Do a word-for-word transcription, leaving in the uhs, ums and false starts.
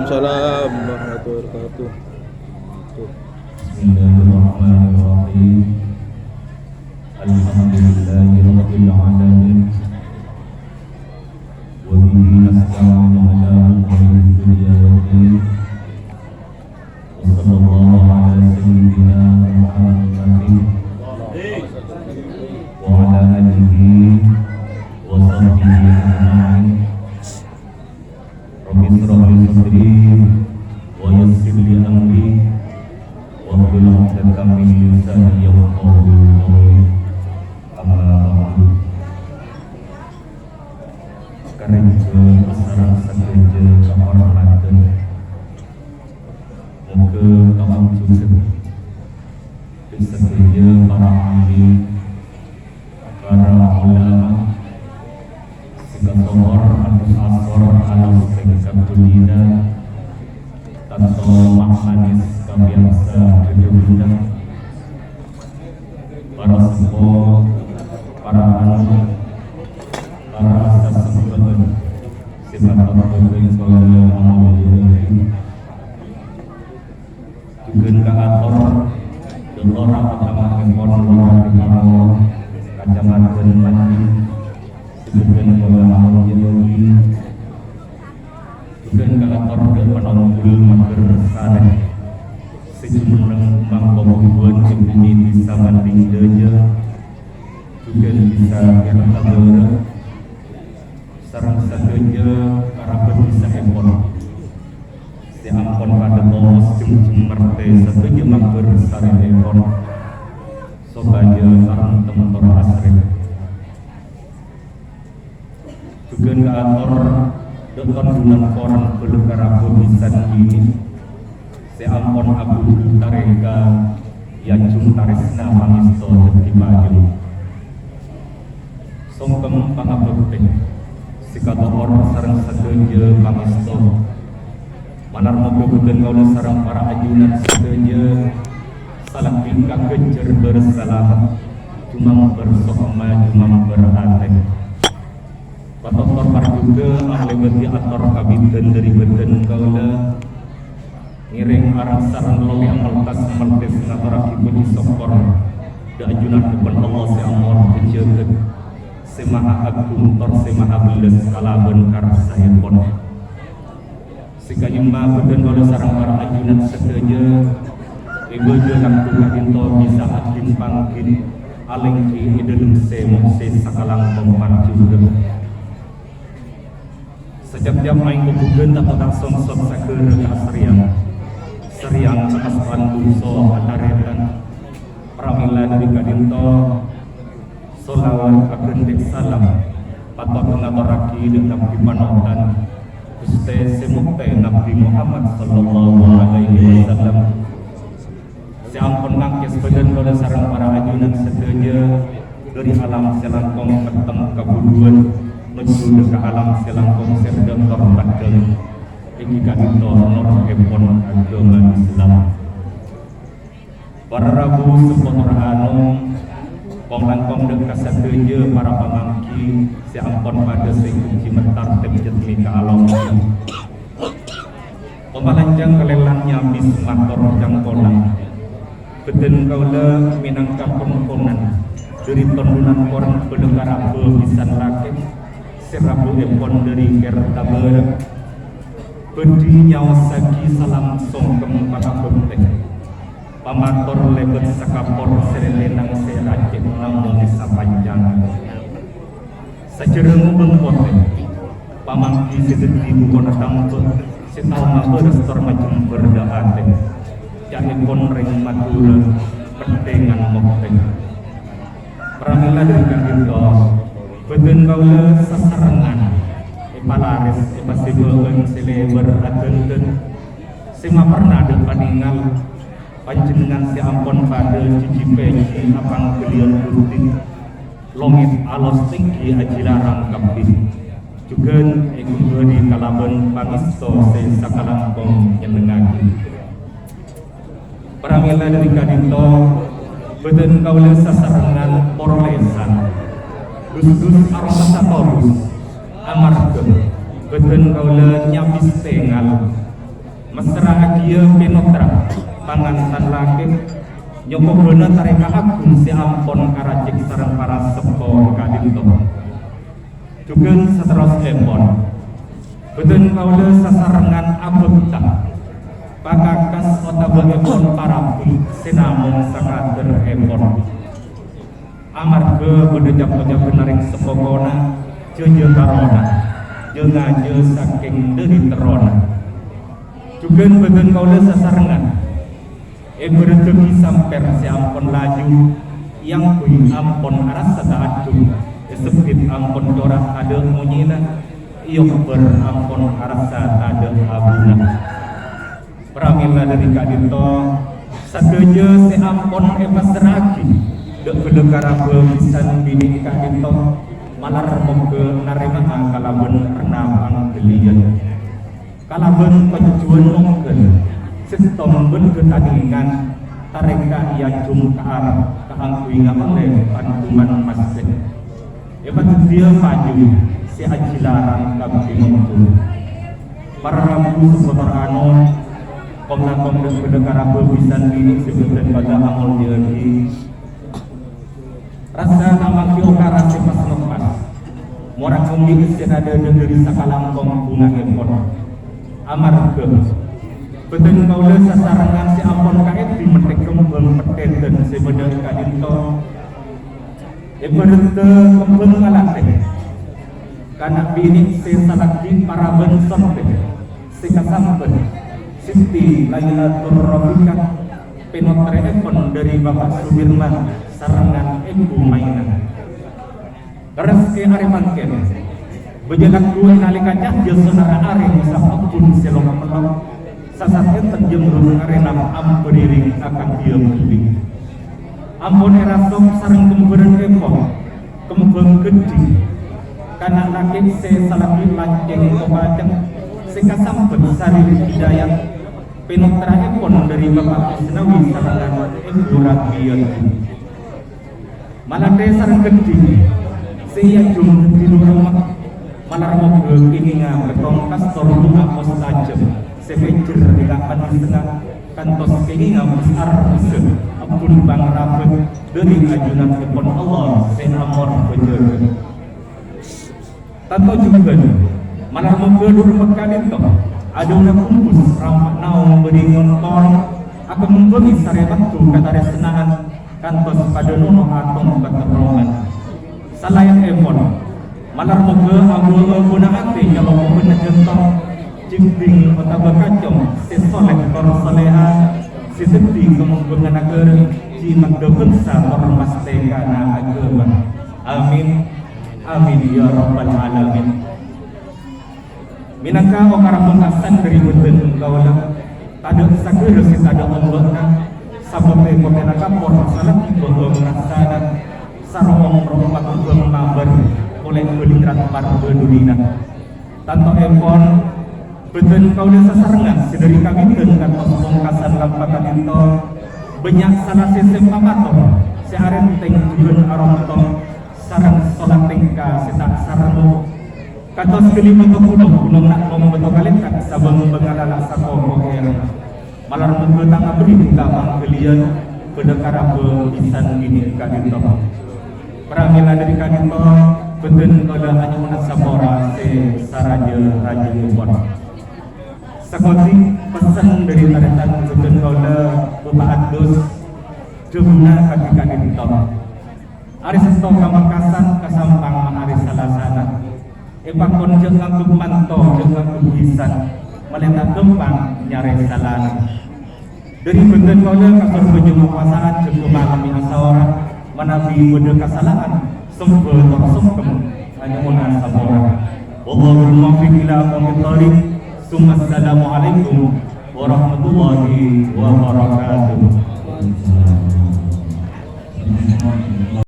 Salam warahmatullahi wabarakatuh. Bismillahirrahmanirrahim. Alhamdulillahirabbil alamin. Wa bihi nasta'inu ala umuri dunya waddin. Wa sallallahu ala sayyidina Muhammadin wa ala alihi wa sahbihi ajma'in. Rabbi israh li sadri wa yassir li amri wahlul 'uqdatam min lisani yafqahu qawli. Amma ba'du. Karanja sareng sadhâjâ kahormadhân. Moghâ kaonjhungan dhâ' sadhâjâ para alim, para ulama, sè kasohor atus asor alam sè kadhulina, tanto ma' manis kabiyasa dhâdhâbuna. Para seppo, para anu, para sasembhâ'ân sè patot bhâdhân kaulâ amoljâ'aghi. Jhughân kaator, dhâ' lora otama'èpon Lora Ripangol, Kacamadhân Mandi, sè bhâdhân kaulâ amoljâ'aghi. Jhughân kaator dhâ' panonggul maghârsarè sè jumenneng mangkobhubhuwân è bhumè dhisa Manding Dâjâ, jhughân dhisa Tirta Bârâ', sareng sadhâjâ karabhât dhisaèpon sè ampon padhâ tomos jemjem mertè sadhâjâ maghârsarèèpon, sopajâ sareng tempor asrè. Jhughân kaator dhâ' tondhunan korang bhâlâ karabhât dhisan binè sè ampon abhudhu tarèka èajhung tarèsna pangèsto dhâddhi pajhung. Songkem pangabhâktè sè katohor sareng sadhâjâ pangèsto. Malar moghâ bhâdhân kaulâ sareng para ajunan sadhâjâ salangkè kaghânjhâr bârâs salamet, jumambhâr sokma, jumambhâr atè. Patot tor parjughâ alèbâdhi ator kabidhân dhâri bhâdhân kaulâ, ngèrèng areng-sareng lowè ameltas-meltes ngatorraghi pojhi sokkor dhâ' ajunanèpon Allah sè amor dhâ' jhâghât, sè maha aghung tor sè maha bellâs kalabân karsaèpon. Sè ka'imma bhâdhân kaulâ sareng para ajunan sadhâjâ è bâjâ nanggung ka'dinto bisa aghin-pangghin alèngghi è dhâlem sèmo' sè sakalangkong parjughâ. Sacapcap aèng kobhungan tanto ta' songsot sagârâ kaasrèyan. Sarèyan sakasokan bungso atarètan. Pramèla dhâri ka'dinto, sholawat aghântè' salam patot ngatorraghi dhâ' Nabbhi panotan, Ghustè sè moktè Nabbhi Muhammad sallallahu alaihi wasallam. Sè ampon ngangkès bhâdhân kaulâ sareng para ajunan sadhâjâ dhâri alam sè langkong pettem kabhudhuwân, menuju ka alam sè langkong sèrdhâ tor paddhâng, èngghi ka'dinto nurèpon aghâma Islam. Para rabu, seppo tor anom, kong-langkong dhâ' ka sadhâjâ para pamanggi sè ampon padhâ sè èghun jhimèt tartèp jhâtmè ka alongghi. Pamalanjhâng kalèlang nyabis mator cangkolang. Bhâdhân kaulâ mènangka kongkonan dhâri tondhunan korang bhâlâ karabhât dhisan lakè' sè rabuèpon dhâri kèr tabârâ'. Bhâdhi nyaossaghi salam songkem pangabhâktè. Pamator lèbât sakapor sè lèlènang sè racèt namong sapanjhâng. Sajhârâng bâng potè, pamanggi sè dhâddhi bukona tambhâ, sè tao mabârâs tor majembhâr dhâ' atè. Ca'èpon rèng Madhurâ, pettèngan moktè. Pramèla dhâri ka'dinto, bhâdhân kaulâ sasarengngan èpalarès, èpasèbâ'ân sè lèbâr adhândhân, sè maperna dhâ' panèngal, panjhennengngan sè ampon padhâ jhijhi-pèjhi apangghâliyân budi. Longèt alos tèngghi ajilarang kabbhi. Jhughân èghun bhâdhi kalabân pangèsto sè sakalangkong nyennengngaghi. Pramèla dhâri ka'dinto, bhâdhân kaulâ sasarengngan porlèsan. Dus-dus arompasa todus, amarghâ bhâdhân kaulâ nyabis tèngal. Passerra'aghiyâ pènotra pangantan lakè' nyokobhâna tarèka aghung sè ampon karacèk sareng para seppo ka'dinto. Jhughân saterrossèpon, bhâdhân kaulâ sasarengngan abhâkta, pakakas otabâèpon parabu sè namong sangadhârèpon. Amarghâ bâdâ jhâ'-oca'na rèng sapokona, jhâjâ tarona, jhâ-ngajhâ sakèng dhâri terrona. Jhughân bhâdhân kaulâ sasarengngan, èbhârâddhâghi sampèr sè ampon laju, èangghuy ampon arassa ta' adhu, èsebbhit ampon cora' tadâ' monyèna, èobbhâr ampon arassa tadâ' abuna. Pramèla dhâri ka'dinto, sadhâjâ sè ampon èpasserra'aghi dhâ' bhâlâ karabhâ bhisan binè' ka'dinto, malar moghâ narèma'a kalabân rèna pangghâliyân. Kalabân pajhuwân mongghâl, sèttong bân ghâ-, tanèngan, tarèka èajhum ka Arab kaangghuy ngaollè pandhuman masjid. Èpadhâddhiyâ paju sè ajhilarang kabbhi mondur. Para rabu sabâtara anom, kom-langkong dhâ' bhâlâ karabhâ bhisan binè' sè bhâdhân padâ amoljâ'aghi. Rassa ta' mangghi okara sè pas-ngeppas. Mora ngombi sè tadâ' dhâri sakalangkong bhungaèpon. Amarghâ bhâdhân kaulâ sasarengngan sè ampon kaèdhi mènthè kembhâng pettèdhân sè bâdâ è ka'dinto. Èbhârâddhâ kembhâng malatè. Kana' binè' sè salaghi parabân sontè sè kasambhât Siti Lailatul Rafiqah, pènotrèèpon dhâri Bapa' Sudirman sarengngan Èbhu Maina. Lerres è arè mangkèn, bâjâ lagghu è nalèka cahya sonarra arè ngosak ebbhun sè lok-mellok, sasat ènten jembrut arèna ambâriring akadhi ghâllu. Ampon èrasok sareng kembhârân èpon, kembhâng ghâddhi, kana' lakè' sè salaghi lancèng kopacèng sè kasambhât Sari Hidayat, pènotrèèpon dhâri Bapa' Misnawi sarengngan Èbhu Rabiyati. Malatè sareng ghâddhi sè èajhum ghâddhi loroma, malar moghâ kèngènga bâtong kastor bhunga mustajab sè pèjhâr è la'-panèsangnga, kantos kèngènga besar besar ebbhun pangrabât dhâri ajunanèpon Allah sè amor bâjâdhâ. Tanto jhughân, malar moghâ dhuremma ka'dinto, adhuna kumbus rampa naong bâri' ngontor, akembhângè sarè maddhu katarèsna'an, kantos padâ nono atong katerrongan. Salaènèpon, malar moghâ abu-abuna atè nyalokobhâna jhânto, jingding otabâ kacong sè soleh tor soleha, sè dhâddhi kembhângnga naghârâ, jimagdhâ bhângsa tor mastèkana aghâma. Amin. Amin, ya rabbal alamin. Mènangka okara pungkasan dhâri bhâdhân kaulâ, tadâ' saghârâ sè tadâ' ombâ'na, sabâb è potèna kapor salaghi bâ'âng rassana, sarong ro' pakembhâng mabâr polè bâlingrat marbâ dhurina. Tantoèpon, bhâdhân kaulâ sasarengngan sè dhâri kabidhân kantos pongkasan lampa ka'dinto, bânnya' sala sèsè pamator sè arèntèng jhughân arontong, sareng solat tèngka sè ta' sarmo. Kantos ghâlli bâto ghulong, ghulong na' nom bâto kalèntak sabâng bângalla la' sakoko èyang. Malar moghâ ta' ngaberri' bhungka pangghâliyân bâdâ karabhâ bhisan binè' ka'dinto. Pramèla dhâri ka'dinto, bhâdhân kaulâ anyo'ona sapora sè sarajâ-rajâèpon. Sakonè' pessen dhâri tarètan bhâdhân kaulâ Bapa' Adus, dhâbuna kadhi ka'dinto. Arè Settong ka Makassar, ka Sampang ma' arè Salasana. Èpakon jhâ' ngangghup manto, jhâ' ngangghup bhisan, malè ta' ghâmpang nyarè salana. Dhâri bhâdhân kaulâ ka Sorbhâjâ mapasa'at jhâ' malemmè asaora, manabi bâdâ kasala'an, sembhâ tor songkem, anyo'ona sapora. Wallahul muwaffiq ila aqwamit thoriq. Summa assalamualaikum warahmatullahi wabarakatuh.